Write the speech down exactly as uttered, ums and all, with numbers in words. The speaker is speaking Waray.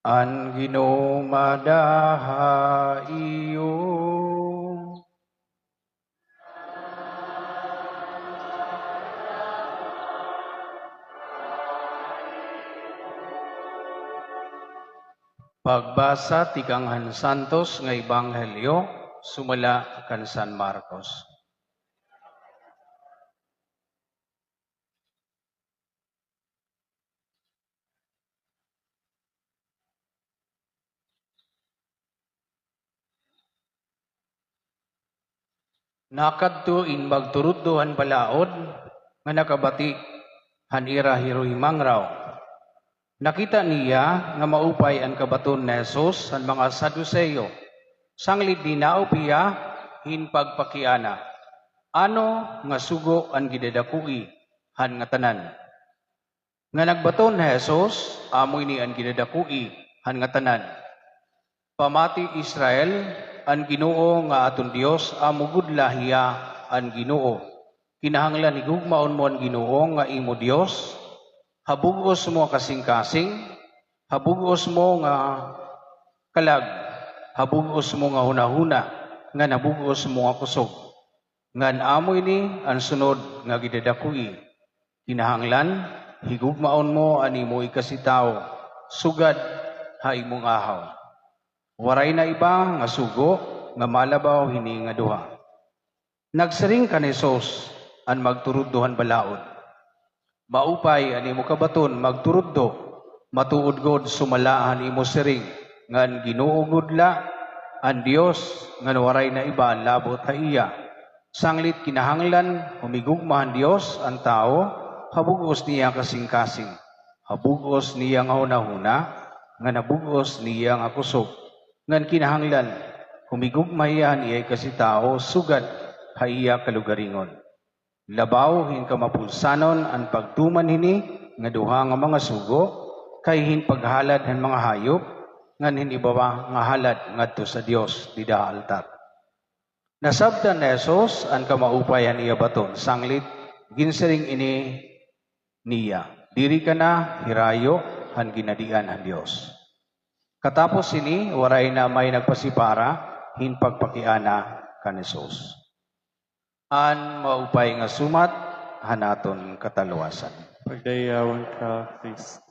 An Ginoo mada ha iyo. Pagbasa tikang han Santos nga Ebanghelyo sumala kan San Marcos. Nakadto in magturuddo han balaod nga nakabati han ira hiruhimangraw. Nakita niya nga maupay an kabaton ni Jesus han mga Saduseo, sanglit dinaop hiya hin pagpakiana, ano nga sugo an gidadakoi han ngatanan. Nga nagbaton hi Jesus, amo ini an gidadakoi han ngatanan. Pamati Israel, an Ginoo nga aton Dios, amo gud la hiya an Ginoo. Kinahanglan higugmaon mo an Ginoo nga imo Dios, ha bug-os mo nga kasingkasing, ha bug-os mo nga kalag, ha bug-os mo nga hunahuna, ngan ha bug-os mo nga kusog. Ngan amo ini an sunod nga gidadakoi, kinahanglan higugmaon mo an imo ikasitawo sugad ha imo ngahaw. Waray na iba nga sugo nga malabaw hini nga duha. Nagsiring kan Jesus an magturuddo han balaod, maupay an imo kabaton magturuddo, matuod gud sumala han imo siring, ngan Ginoo gud la an Dios, ngan waray na iba labot ha iya. Sanglit kinahanglan humigugma han Dios an tawo ha bug-os niya kasingkasing, ha bug-os niya nga hunahuna, ngan ha bug-os niya nga kusog. Ngan kinahanglan humigugma hiya han iya ikasitawo sugad ha iya kalugaringon. Labaw hin kamapulsanon an pagtuman hini nga duha nga mga sugo, kay hin paghalad han mga hayop, ngan hin iba pa nga halad ngadto sa Dios dida ha altar. Nasabtan ni Jesus an kamaupay han iya baton, sanglit ginsiring ini niya, "Diri ka na hirayo han ginhadian han Dios." Katapos hini, waray na may nagpasipara hin pagpakiana kan Jesus. An maupay nga sumat han aton katalwasan. Pagdayawon ka, Kristo.